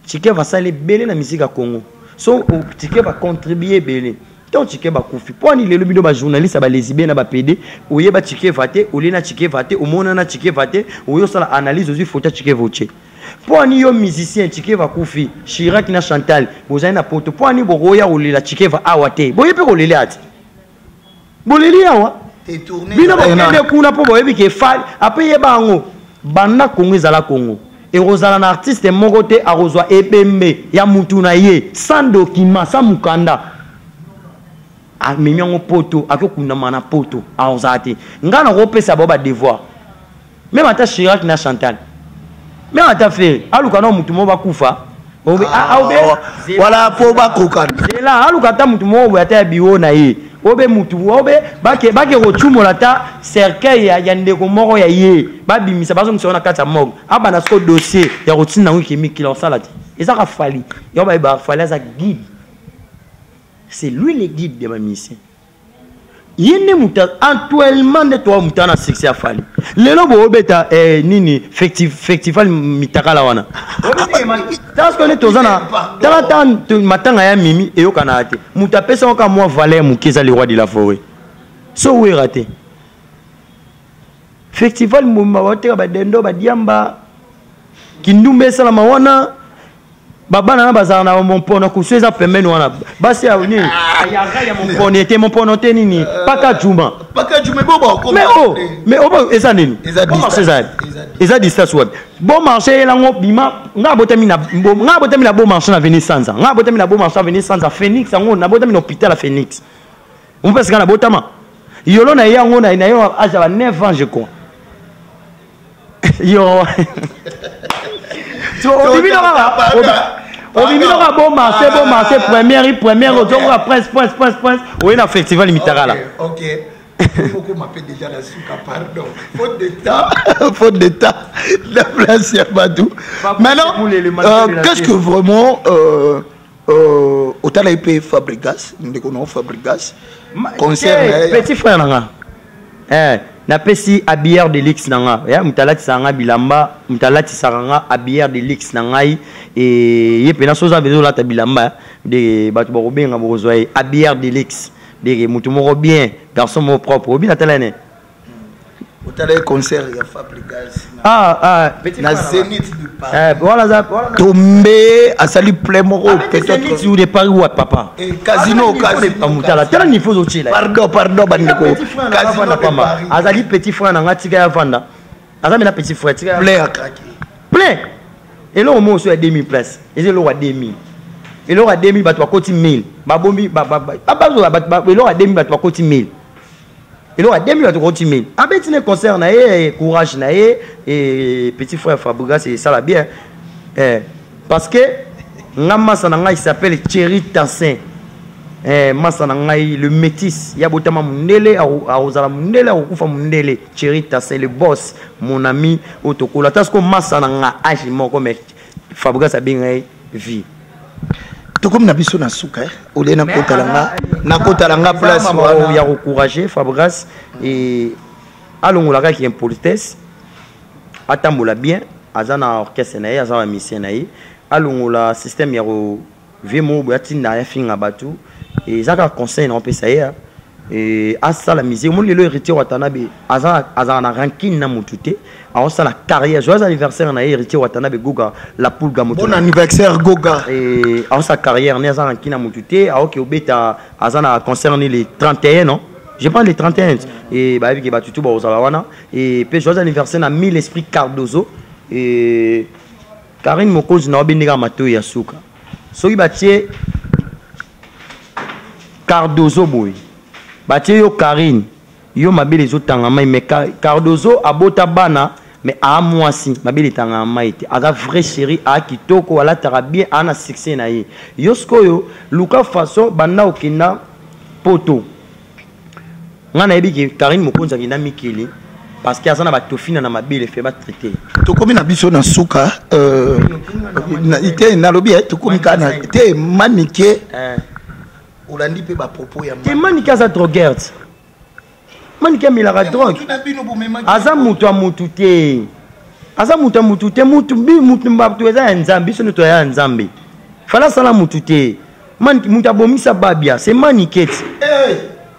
S3: Tshikeva asali ebele na misika ya Congo, so Tshikeva contribue ebele. Ntango Tshikeva akufi, mpo ani lelo bino bajournaliste ya balesibe na bapede, oyeba Tshikeva te, olie na Tshikeva te, omona na Tshikeva te, oyo osala analyse, ozwi foto ya Tshikeva otie, mpo ani yo musicien, Tshikeva akufi, Chirac na Chantal bozali na poto, mpo ani bokoya kolela Tshikeva awa te? Boye mpe kolela ati boleli awa, bino bokende kuna mpo boyebi ke Fally ape yeba yango. Banda Kongo ezala Kongo, ekozala na artiste moko te akozwa ebembe ya mutu na ye sans document, sans mokanda, amemi yango poto, akokundama na poto, akozala te. Ngai nakopesa bao badevoir, même ata Chirac na Chantal, même ata Ferre, aluka na mutu moko bakufa.
S4: Wala po bakokana.
S3: Zela, aluka ata mutu moko boye, ata ya biro na ye, obe mutu obe bake bake kotumola ata cercueil ya ndeko moko ya ye, babimisa, bazongisa na kati ya morgue, abanda siko dossier ya kotinda yango ekemikila osala te. Ezaka Fally yango bayeba, Fally aza guide, c'est lui le guide de bamusicien. Ye nde moto actuellement nde toa moto ana succès ya Fally. Lelo boobeta nini, festival mitakala wana, tala sikoyo nde toza na, tala ta matanga ya Mimi eyokanaka te. Moto apesa kaka mwa valeur moke eza le roi de la forêt, so wera te. Festival mobimba baoteka badendo, badiamba, kindumba esalama wana, babana na bazala na mompono kusu eza pembeni wana, basi ya nini, ayaka ya mompono ete mompono te nini, paka juma.
S4: Paka juma bo ba.
S3: Mais oh, mais oh, eza nini? Bon marché eza, eza distance wapi? Bon marché elango bima. Nga abotami na bon marché na avenue Sanza. Nga abotami na bon marché, avenue Sanza, Phoenix yango. Nabotami na hôpital ya Phoenix. Omopesika na botama yolo na ye yango na yo âge ya ba 9 ans, je crois. Yo obimi no kaka, obimi no kaka bon marché, bon marché première, première, ozongoka prince, prince, prince, prince, oye na festival mitakala.
S4: Ok, okoma mpe déjà na suka, pardon, faute de temps, faute de temps, la place ya bato. Maintenant, qu'est-ce que vraiment otala ye mpe Fabrigas, ndeko na Fabrigas,
S3: concert? Petit frère na nga, napesi habilleur de luxe na nga ya moto alatisaka nga bilamba, moto alatisaka nga, habilleur de luxe na ngai. E ye mpena so oza bezo olata bilamba de bato bakobenga, bokozwa ye, habilleur de luxe deke moto moko bien, garçon moko propre, obi natala ne.
S4: Otala ye concert ya Fabrigas?
S3: Ah, ah.
S4: Na Zénith de Paris.
S3: Voilà, ça.
S4: Tombe asali plein moko.
S3: Peut-être Zénith de Paris ou papa.
S4: Casino, casino.
S3: Mutala tala niveau ozotiela.
S4: Pardon, pardon bandeko.
S3: Casino de Paris. Azali petit frère na nga, tika ya vanda. Aza mina petit frère, tika.
S4: Plein à craquer.
S3: Plein. Eloko moko so ya 2000 place, eza eloko ya 2000, eloko ya 2000 bato bakoti 1000, babombi eloko ya 2000, bato bakoti 1000, eloko ya 2000 bato bakoti 1000. Abeti ne concert na ye, courage na ye et petit frère Fabrigas, esala bien, parce que nga masa na ngai s'appelle Thierry Tassin, masa na ngai le métis ya botama mundele, akozala mundele, akokufa mundele. Thierry Tassin le boss, mon ami oyo tokola, ta siko masa na nga age moko, mais Fabrigas abenga ye vie.
S4: Tokomi na biso na suka, olie nakotala nga, nakotala nga place
S3: wana ya kocourage Fabrigas e alongola kaka impolitesse, atambola bien, aza na orchestre na ye, aza na musicien na ye, alongola système ya ko vie moko boye atinda afinga bato. Eza kaka conseil na opesa ye. E asala musique. Omoni lelo Héritier Watanabe azala na rancune na motu te, aosala carrière. Joyeux anniversaire na ye, Héritier Watanabe Goga la Pulga moto.
S4: Bon anniversaire, Goga.
S3: E aosala carrière ne, aza rancune na motu te. Aoki obeta, aza na concert ni le 31, non, je pense le 31, e bayebi ke bato tu bakozala wana. E mpe joyeux anniversaire na Mille Esprit Cardozo. E Karine Mokonzi, na obendeka matoi ya suka, soki batie Cardozo boye, batie yo Karine, yo mabele ezotanga mai. Mais Cardozo abota bana, mais aa mwasi mabele etangaka mai te. Aza vrai chéri, aa kitoko, alataka bien, aa na succès na ye. Yo sikoyo luka façon banda okenda poto. Ngai nayebi ke Karine Mokonzi akenda mikili parce que aza na batofina na mabele, fe batraite.
S4: Tokomi na biso na suka te. Nalobi tokomi kaka na te. Manike, olandi mpe bapropos ya
S3: Te, Manike aza drogueur. Manike amelaka drogue, aza moto ya motu te, aza moto ya motu te. Mutu mutu, bato eza ya Nzambe, biso nde toya ya Nzambe. Fala asala motu te. Moto abomisa Babia, c'est Manike ti.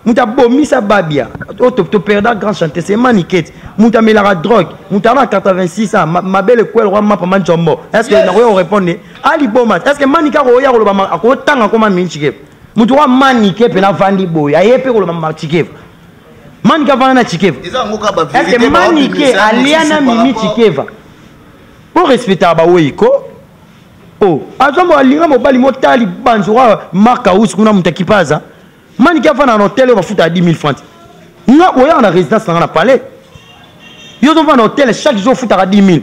S3: Moto abomisa Babia oyo toperda, grand chanteur, c'est Manike ti. Moto amelaka drogue, moto aza na 86 ans, mabele kwel roi mapa manjombo. Est ce que nakoya korépondre aliboma? Est ce que Manike akoya koloba, akotanga koma minchike? Moto wa Manike mpe navandi boye, aye mpe koloba Chikevo. Manike avanda na Chikevo? Est ce que Manike alia na Mimi Chikeva po respectaka bawei ko? O aza mo alinga mobali motali banzo wa Mark House kuna. Moto akipa aza Manike avanda na hotel oyo bafuta ya 10 000 francs. Nga oyaka na résidence nanga na palais, yo ozovanda na hotel, chaque jour ofutaka 10 000.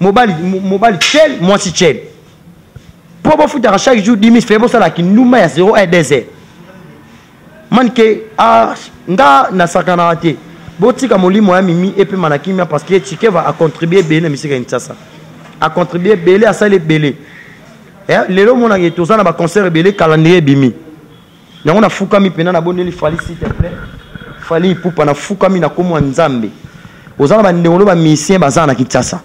S3: Mobali, mobali tel, mwasi tel, mpo bofutaka chaque jour 10 000, fe bosalaka kindumba ya 0 1 2 heures. Manike, ah, nga nasakanaka te. Botika molimo ya Mimi epema na kimia, parce que Chikeva acontribue ebele na misika ya Kinshasa, acontribue ebele, asali ebele. Lelo omonaka toza na baconcert ebele, calendrier ebimi yango. Nafukami mpena, nabondeli Fally, s'il te plaît, Fally Ipupa, nafukami na komwa Nzambe. Oza na bandeko no bamusicien baza na Kinshasa,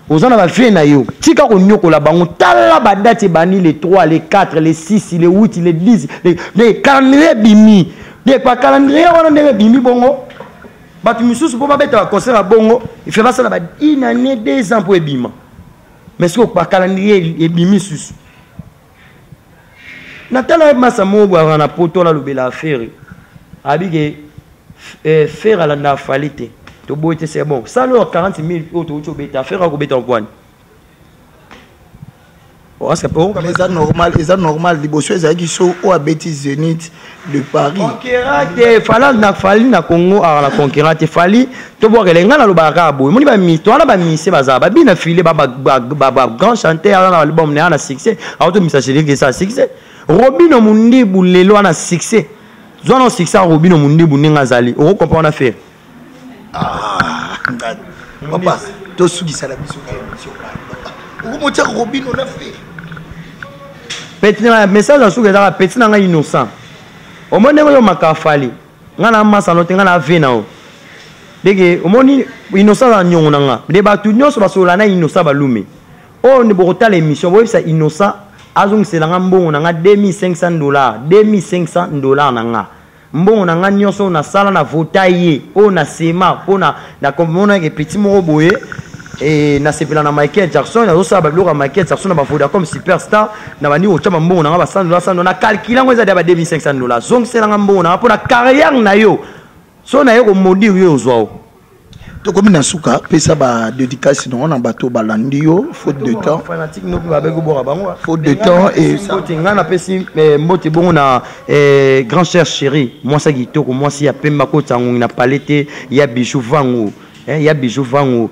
S3: oza na bavie na yo, tika konyokola bango. Tala badate ebandi le 3, le 4, le 6, le 8, le 10, le calendrier ebimi. De bacalendrier wana ndenge ebimi bongo, bato misusu mpo babeta baconcert ya bongo, ife basala ba une année, 2 ans mpo ebima. Mais soki bacalendrier ebimi susu, natala masa moko boyaka na poto, nalobela affaire abike Ferre alanda Fally te. Toboyi te, c'est bon. Sala oyo 40 000 oyo touti obeta, affaire akobeta mpwani.
S4: Eza normal, eza normal. Liboso ezalaki so oyo abeti Zénith de Paris.
S3: Concurrent te. Fala na Fally na Congo aka na concurrent te. Fally tobwakele. Ngai nalobaka kaka boye, moni to wana bamise bazala babina file, bagrand chanteur aza na album na ya na succès, aotomisa générique eza succès. Robino Mundibu lelo wana succès, zwa na succès ya Robino Mundibu ndenge azali, okokompa wana Ferre.
S4: Papa, tosukisa na biso na émission. Okomotia Robino na Ferre?
S3: Petit na message ya suka ezaka: petit na ngai Innocent, omoni ndenge oyo maka Fally, ngai na masano te, ngai na ave na o ndenge omoni Innocent aza niongo na nga. Nde bato nyonso basolola na Innocent balume oyo nde bokotala émission, boyebisa Innocent azongisela nga mbongo na nga 2500 dollars, 2500 dollars na nga, mbongo na nga nyonso oyo nasala na vota ye, oyo na sema mpo na komonaka petit moko boye. E nasepela na Michael Jackson, nazosala babiloko ya Michael Jackson na bavodacom superstar, na bandi kotya bambongo na nga ba 100 dollar, 100 dollar. Na calcule yango, eza dia ba 2500 dollars. Zongisela nga mbongo na nga mpo na carrière na yo. So na ye komodire yo, ozwa o.
S4: Tokomi na suka. Pesa badédicace nango na bato balandi yo, faute de temps.
S3: Fanatique no mpe babeki kobwaka bango.
S4: Faute de temps et
S3: Mbote, ngai napesi mbote bongo na grand cher chéri, mwasi ya kitoko, mwasi ya pembe, akotisa ngongi na pale te, ya Bijou Vangu, ya Bijou Vangu,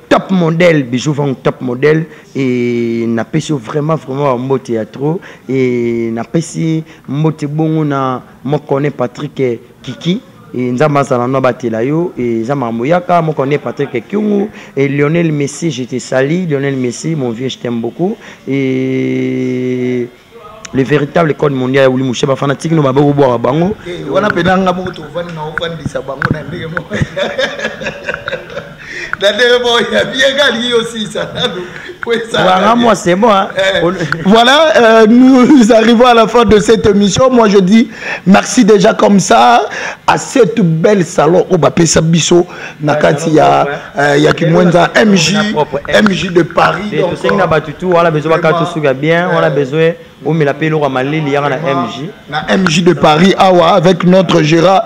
S3: top modèle, Bijou Vangu top modèle. E napesi yo vraiment vraiment mbote ya trop. E napesi mbote bongo na mokone Patrick Kiki, e Nzambe azala no abatela yo. E eza makambo yaka mokone Patrick Kyungu. Et Lionel Messi, je te salue, Lionel Messi, mon vieux, je t'aime beaucoup. Et le véritable code mondial ya Wuli Mushe, bafanatique no baboko bwaka bango.
S4: Wana mpena nga moko tovandi na ofandisa bango na ndenge moko, na ndenge moko ya bien. Nga alingi yosisa nanu.
S3: Wanga moi c'est bon hein.
S4: Voilà, nous arrivons à la fin de cette émission. Moi je dis merci déjà comme ça à cette belle salon oyo bapesa biso na kati ya Kimwenza MJ MJ de Paris.
S3: Donc tosengi na bato tu wana besoin bakata tosuka bien, wana besoin omela mpe eloko ya malili, yaka na MJ.
S4: Na MJ de Paris awa avec notre gérant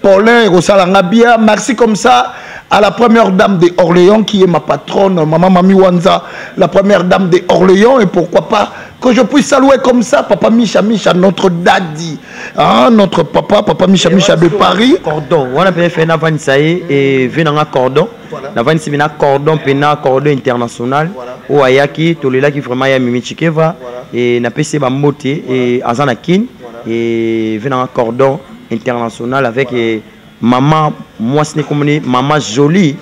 S4: Paulin Rosalanga bien. Merci comme ça à la première dame de Orléans qui est ma patronne, maman Mami Wanza, la première dame de Orléans. Et pourquoi pas que je puisse saluer comme ça papa Micha Micha, notre daddy, hein, notre papa, papa Micha Micha de Paris.
S3: Cordon wana mpe fe navandisa ye e ve nanga cordon, navandisi mpe na cordon mpe na cordon international oyo ayaki tolelaki vraiment ya Mimi Chikeva e napesi ye bambote e aza na Kine e ve nanga cordon international avec mama mwasi ne komoni mama Jolie,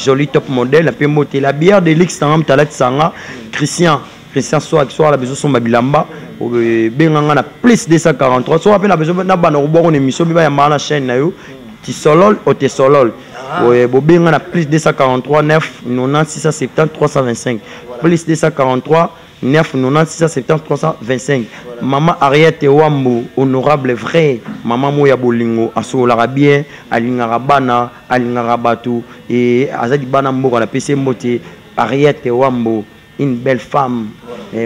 S3: Jolie top modèle mpe mbote la bière de luxe nanga moto alatisanga Christian, Christian Swag. So ala besoin somba bilamba, benganga na plus 243. So mpe na besoin na bana kobwako na émission mpe bayambaka na chaîne na yo Tisolol Otesolol, bobenga na plus 243 9 90 670 325, plus 243 9 90 670 325. Mama Ariette Wambo, honorable vrai mama moya bolingo, asololaka bien, alingaka bana, alingaka bato e azali bana mboka. Napesi ye mbote. Ariette Wambo, une belle femme,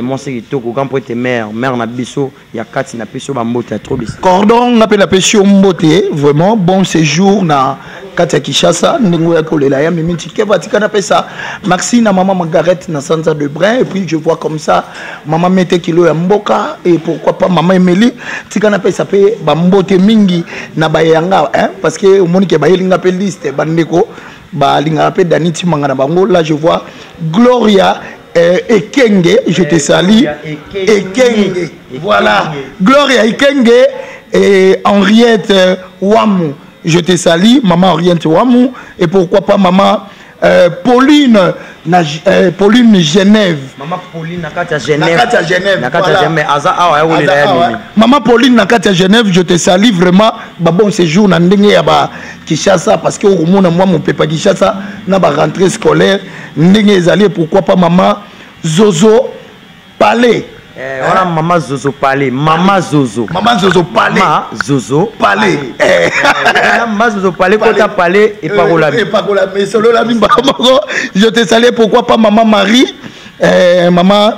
S3: mwasi kitoko, grand prêtre, mère, mère na biso ya kati, na biso bambote ya trop.
S4: Cordon, nga mpe napesi yo mbote vraiment. Bon séjour na kati ya Kinshasa ndenge oyaki kolela ya Mimi Tikeva. Tika napesa merci na mama Margaret na Sanza de Brin. Et puis je vois comme ça mama Mete Kilo ya mboka et pourquoi pas mama Emeli. Tika napesa mpe bambote mingi na bayanga, hein, parce que omoni ke bayelinga mpe liste, bandeko balingaka mpe Dani Timanga na bango. Là je vois Gloria Ekenge, je te salue. Ekenge. Voilà. Gloria Ekenge et Henriette Wamu. Je te salue, maman Henriette Wamu. Et pourquoi pas maman Pauline, na, Pauline Genève.
S3: Maman Pauline na kati ya Genève.
S4: Na kati ya Genève.
S3: Na kati ya Genève. Aza awa ya wolela ya mimi.
S4: Maman Pauline na kati ya Genève, je te salue vraiment. Ba bon séjour na ndenge ya ba Kinshasa parce que okomona mwa mopepa Kinshasa na ba rentrée scolaire ndenge ezali. Pourquoi pas maman Zozo Palais.
S3: Wana mama Zozo Palais, mama Zozo.
S4: Mama Zozo Palais.
S3: Mama Zozo
S4: Palais.
S3: Mama Zozo Palais, kota Palais epakolami.
S4: Epakolami sololami mbala moko. Je te salue. Pourquoi pas maman Marie, maman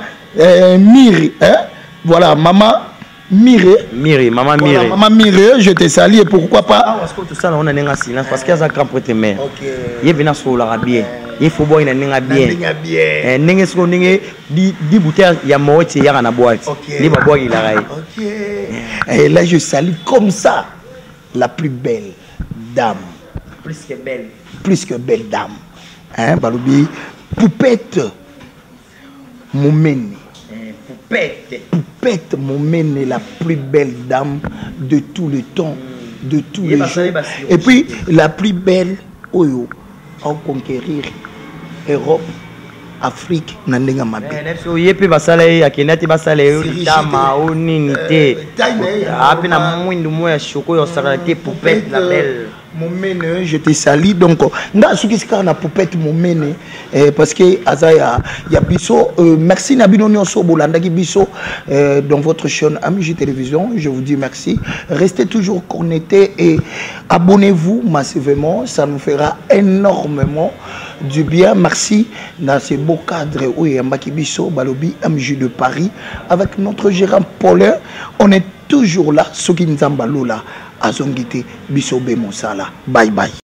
S4: Miri, hein? Voilà, maman Mire.
S3: Mire, maman Mire.
S4: Voilà, maman Mire, je te salue et pourquoi pas.
S3: Ah, parce que tout ça, on a un silence parce qu'il y a un grand prêtre mère. Il vient sur bien. Il faut boire une bien.
S4: Bien.
S3: Ndenge siko ndenge di bouteille ya Moët ya na boîte. Ni ba boire il a.
S4: OK. Et là je salue comme ça la plus belle dame.
S3: Plus que belle.
S4: Plus que belle dame. Hein, balobi Poupette Momene.
S3: Poupette.
S4: Poupette Momene, la plus belle dame de tout le temps, de tous les jours. Et puis, la plus belle, oyo, en conquérir Europe, Afrique, na ndenge mabe.
S3: Ye mpe basala ye, akenda te, basala ye litama o nini te, ape na mwindu mo ya shoko oyo osakana te. Poupette la belle.
S4: Momene, je te salue. Donc nga soki kaka na Poupette Momene, parce que aza ya biso. Merci na bino nyonso bolandaki biso dans votre chaîne Amiji Télévision. Je vous dis merci, restez toujours connectés et abonnez-vous massivement, ça nous fera énormément du bien. Merci dans ce beau cadre où il y a biso balobi MJ de Paris avec notre gérant Paulin. On est toujours là, soki Nzambe alola azongi te, biso be mosala. Bye bye.